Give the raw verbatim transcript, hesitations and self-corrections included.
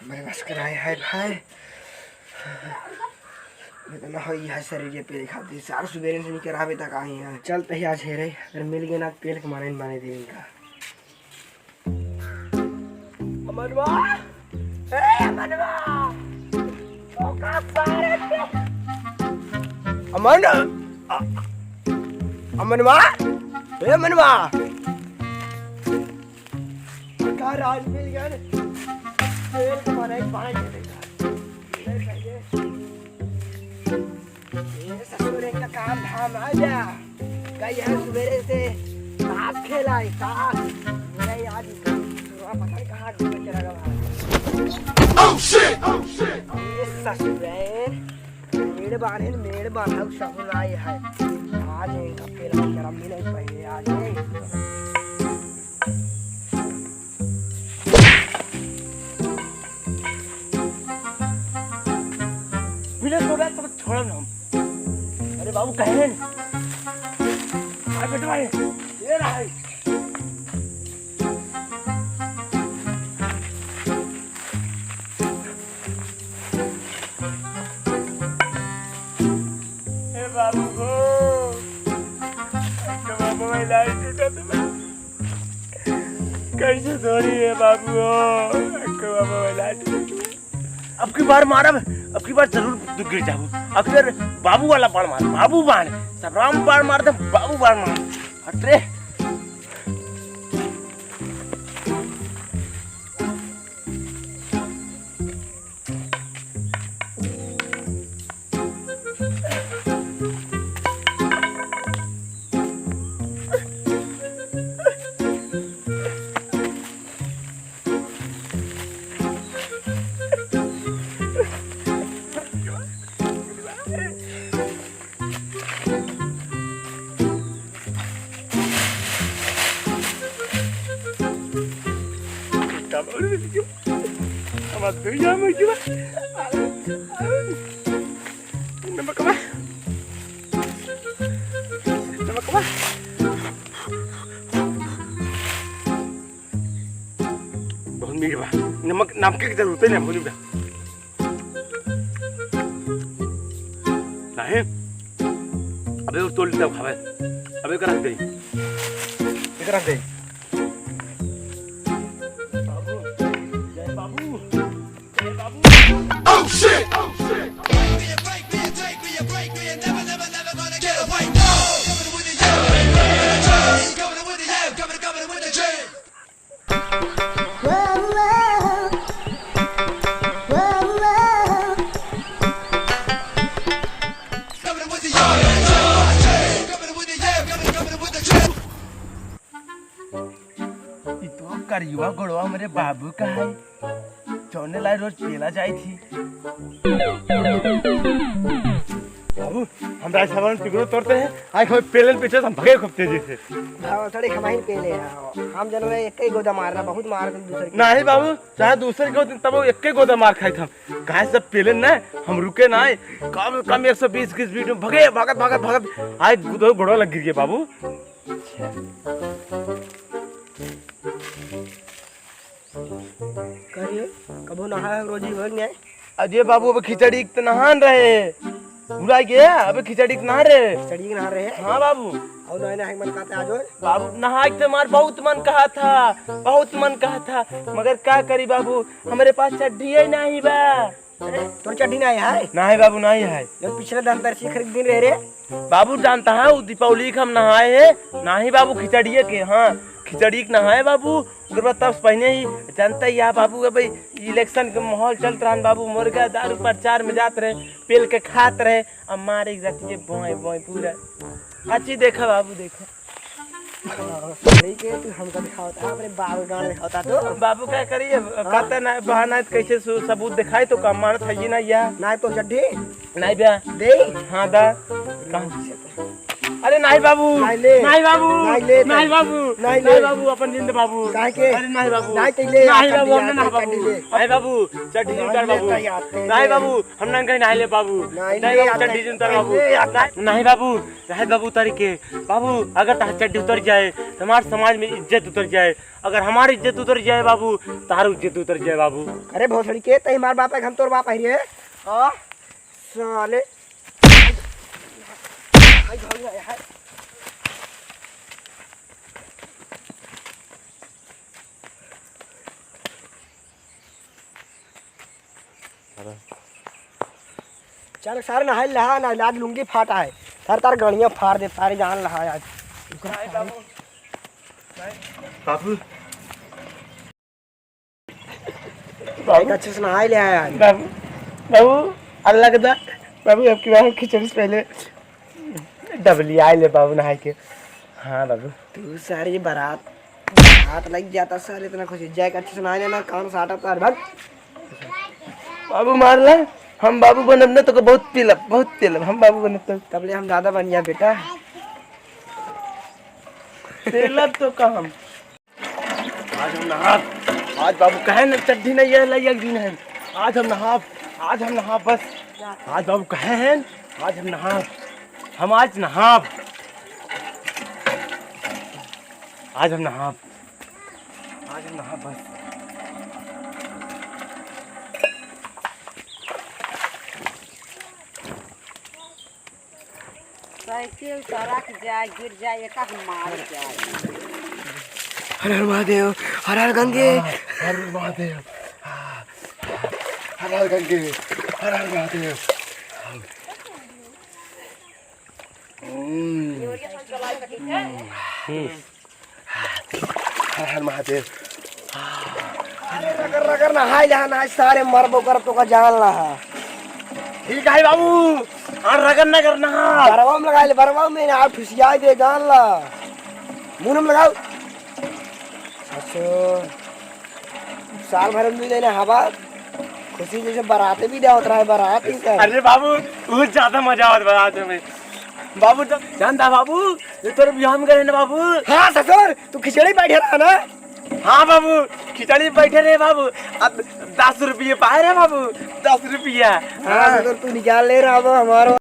मेरे बस कराए है भाई। इतना हो, यह शरीर ये पेल खाती, सार सुबेरे से नहीं करावे तक आई है। चलते ही आज हेरे, अगर मिल गए ना, पेल के मारे मारे दे इनका। अमनवा, ए अमनवा, ओका सारे पे। अमन, अ-, अमनवा, ए अमनवा। का राज मिल गया रे? पेल के मारे एक बांध के देखा। ए ससुर, एक काम धाम आ जा। गई है सुबेरे से ताश खेला है, ताश। मेरा याद नहीं, पता नहीं कहाँ घूमे चला गया। Oh shit! Oh shit! ये ससुर है, मेड़ बांधे, मेड़ बांधा, सब आए है। आज इनका पेला गरम भी नहीं पहले, आज ये। मिले छोड़ा तो छोड़ा ना हम। अरे बाबू, कहे नहीं। आ बेटवा, ये, ये रहा है। ए बाबू हो, अक्का बाबू, मैं लाइट टूटा तो कैसे छोड़ी है बाबू हो, अक्का बाबू, मैं लाइट टूटा। अब की बार मारब, अब की बार जरूर तू गिर जाबू। अब की बार बाबू वाला बाण मार, बाबू बाण, सब राम बाण मार दे, बाबू बाण मार। हट रे। नमकवा, नमकवा। बहुत मीठ बा। नमक, नमक के जरूरत ही नहीं, बहुत मीठ बा। नहीं। अबे वो तोड़ लेता खावे। अबे एक रख दे। एक रख दे। बाबू, जय बाबू, जय बाबू। Oh shit! Oh shit! ई तो करियुआ गोड़वा हमरे बाबू का है, जौने लाई रोज पेला जाई थी। बाबू, हम राज सावन पिगरो तोड़ते हैं, आए हमें पेलन पीछे से हम भगे खूब तेजी से। हाँ, थोड़े हमारी पेले हैं, हम जन में एक ही गोदा मारना, बहुत मार के दूसरे के। नहीं बाबू, चाहे दूसरे के होते, तब वो एक ही गोदा मार खाई था। काहे सब पेलन ना, हम रुके ना, कम, कम एक सौ बीस की स्पीड में भगे, भागत, भागत, भागत, आए दो घोड़ा लग गिर गए बाबू। करिए, कबो नहाए रोजी हो गए। अरे बाबू, अब खिचड़ी के तो नहान रहे, भुला गया। अबे खिचड़ी के नहा रहे। खिचड़ी के नहा रहे? हाँ बाबू। और नहाए, नहाए के मन कहता आज और? बाबू, नहाए के तो हमार बहुत मन कहा था, बहुत मन कहा था, मगर का करी बाबू, हमरे पास चड्ढी ही नहीं बा। अरे, तोर चड्ढी नाही है? नाही बाबू, नाही है। जब पिछले धनतेरस के खरीद दिन रहे रे। बाबू जानता है, वो दीपावली के हम नहाए हैं, नाही बाबू, खिचड़िए के, हाँ, खिचड़ी के नहाए बाबू। ओकर बाद तब से पहले ही जानता ही है बाबू, अब इलेक्शन के माहौल चलत रहन बाबू, मुर्गा दारू प्रचार में जात रहे, पेल के खात रहे, अब मारे एक रतिये बोए बोए पूरा। अच्छी देखा बाबू, देखा। हाँ, सही के तू हमका दिखावता, अपने बाबू गान दिखावता तो। बाबू का करिए, हाँ? कहता ना बहाना है तो कैसे सु-, सबूत दिखाए तो का मानत है ये ना या? ना तो चड्ढी? नहीं बे। दे? हाँ दा। कहाँ? अरे नाहीं बाबू, नाहीं ले। नाहीं बाबू, नाहीं ले, नाहीं बाबू, नाहीं नाहीं ले। बाबू, अपन जिंद बाबू। काहे के? अरे नाहीं बाबू, नाहीं तो ले, नाहीं अपन बाबू, दिया, हमने ना अपन बाबू। चड्डी ले। नाहीं बाबू, चड्डी नाहीं जूता ले, बाबू। तो यार, ते नाहीं ले। बाबू, हम नंगे नाहीं ले बाबू। नाहीं नाहीं ले, बाबू, अपन चड्डी जूता नाहीं बाबू। ले, अपन नाहीं बाबू, नाहीं बाबू, उतार के। बाबू, अगर तहार चड्डी उतर जाए, तो हमार समाज में इज्जत उतर जाए। अगर हमार इज्जत उतर जाए बाबू, तहार इज्जत उतर जाए बाबू। अरे भोसड़ी के, तई हमार बाप है, हम तोर बाप है रे। हाँ? साले। हाय, हाय, हाय, हाय। चल सारे नहाए लहा ना, आज लुंगी फाटा है। सर तार गणिया फाड़ दे, सारे जान लहा आज। बाबू। बाबू। अच्छे से नहाए ले आया आज। बाबू, बाबू, अल्लाह के दा-, बाबू, आपकी बार खिचड़ी से पहले डबली आए ले बाबू नहाए के। हाँ बाबू। तू सारे ये बारात, बारात लग जाता सारे, इतना खुश। जाए के अच्छे से नहाए लेना, कान साटा तार भाग। बाबू मार ला, हम बाबू बनब ना तो को बहुत पेलब, बहुत पेलब, हम बाबू बनब तो। तब ले हम दादा बन गया बेटा। पेलब तो का हम। आज हम नहाब, आज बाबू कहे न चड्ढी नहीं है, लइया दिन है। आज हम नहाब, आज हम नहाब बस। आज बाबू कहे हैं, आज हम नहाब, हम आज नहाब, आज हम नहाब, आज हम नहाब बस। साइकिल सड़क जाए, गिर जाए, एका हम मार जाए। हर हर महादेव, हर हर गंगे। हर हर महादेव, हर हर गंगे, हर हर महादेव। हम्म। हम्म। हर हर महादेव। अरे रगड़ रगड़ नहाए जहाँ नहाए, सारे मरबो करब तो का जान लहा। ठीक है बाबू, और रगड़ नगड़ नहा। बरवा में लगाए ले, बरवा में ना ठुसिया दे जान ला। मुंह में लगाओ। अच्छा, साल भर में दू दिन हवा, खुशी जैसे बारात भी दे होत रहा है, बारात ही कर। अरे बाबू, बहुत ज्यादा मजा आवत बारात में। बाबू तो जानता बाबू, ये तोर बियाह में गए ना बाबू। हाँ ससुर, तू खिचड़ी बैठे रहा ना। हाँ बाबू, खिचड़ी बैठे रहे बाबू। अब दस रुपये पाए रहे बाबू, दस रुपया। हाँ हाँ। ससुर, तू निकाल ले रहा बाबू हमारो।